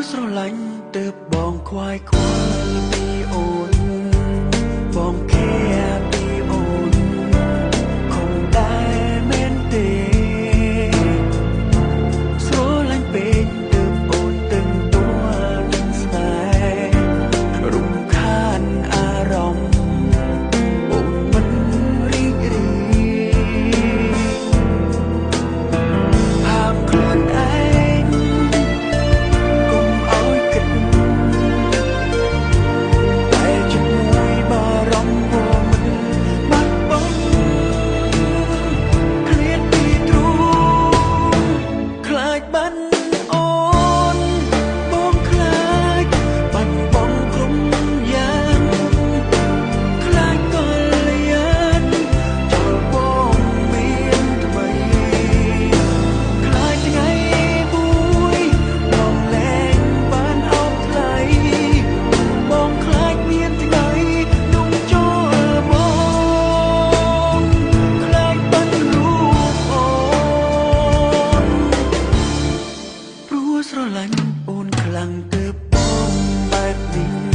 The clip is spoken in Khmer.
ស្រឡាញ់ទើបបងខ្វាយខ្វល់ពីអូនបងខែពីអូនខំដែរមែនទេស្រឡាញ់ពេកទើបអូនទឹងទួលនឹងស្នេហ៍រំខានអារម្មណ៍អូនមិនរីករាយហាមខ្លួនឯងកុំឲ្យគិតតែជាមួយបារម្ភមិនបាត់បង់ឃ្លាតពីទ្រូងខ្លាចបានអូនបងខ្លាចបាត់បង់គ្រប់យ៉ាងខ្លាចកល្យានចូលបងមានថ្មី ខ្លាចថ្ងៃមួយបងលែងបានអោបថ្លៃបងខ្លាចមានថ្ងៃនំចូលបងខ្លាចបាត់រូបអូនព្រោះស្រឡាញ់អូនខ្លាំងទើបបងបែបនេះ។